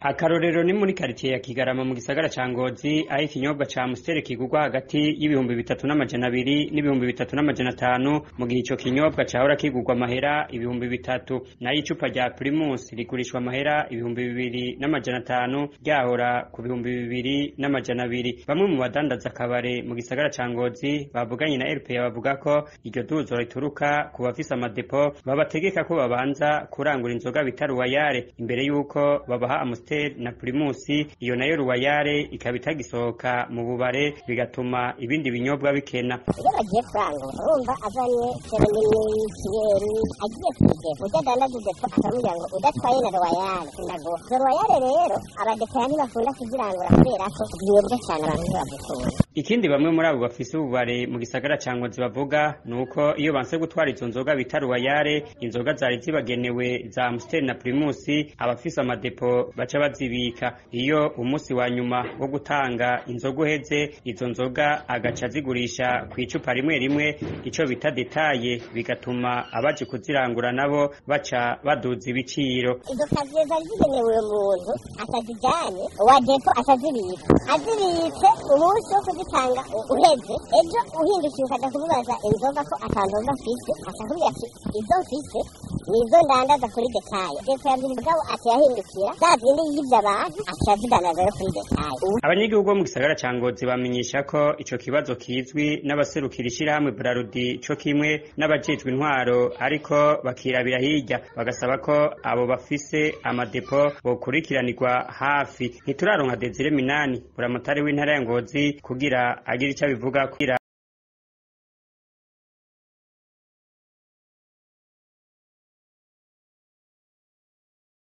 Akarorero ni muri karitiye ya Kigarama mu gisagara ca Ngozi, aho ikinyobwa ca Amstel kigurwa hagati y'3200 n'3500, mu gihe ico kinyobwa cahora kigurwa amahera 3000. Nayo icupa rya Primus rigurishwa amahera 2500, ryahora ku 2200. Bamwe mu badandaza akabare mu gisagara ca Ngozi bavuganye na RPA bavuga ko iryo duzo rituruka ku bafise amadepo babategeka ko babanza kurangura inzoga bita Ruwayare imbere y'uko babaha Amstel na Primus. Iyo nayo Ruwayare ikaba itagisohoka mu bubare, bigatuma ibindi binyobwa bikena. Iyo bagiye kurangura, urumva azanye serenini kiyeri agiye kw'idepo, ujya adandaza idepo akamubwira ngo udatwaye na Ruwayare ndaguha. Izo Ruwayare rero abadepaya ntibakunda kuzirangura kubera ko zinyobwa cyane, abantu ntibazikunda. Ikindi bamwe muri abo bafise ububare mu gisagara ca Ngozi bavuga nuko iyo banse gutwara izo nzoga bita Ruwayare, inzoga zari zibagenewe za Amstel na Primus, abafise amadepo baca bazibika. Iyo umunsi wa nyuma wo gutanga inzoga uheze, izo nzoga agaca azigurisha kw'icupa rimwe rimwe, ico bita detaye, bigatuma abaje kuzirangura nabo baca baduza ibiciro. Izo kaziye zari zigenewe uwo muntu atazijanye, uwa depo atazibika, azibitse umunsi wo kuzitanga uheze, ejo uhindukiye ukaja kumubaza inzoga ko ata nzoga afise, akakubwira ati izo mfise nizo ndandaza kuri detaye. Depo yabwira mugabo atiyahindukira za zindi yivye abantu acazidandaza yo kuri detaye. Abanyagihugu bo mu gisagara ca Ngozi bamenyesha ko ico kibazo kizwi n'abaserukira ishirahamwe Brarudi co kimwe n'abajejwe intwaro, ariko bakirabira hirya, bagasaba ko abo bafise amadepo bokurikiranirwa hafi. Ntituraronka Desire Minani, buramatari w'intara ya Ngozi, kugira agire ico abivugako.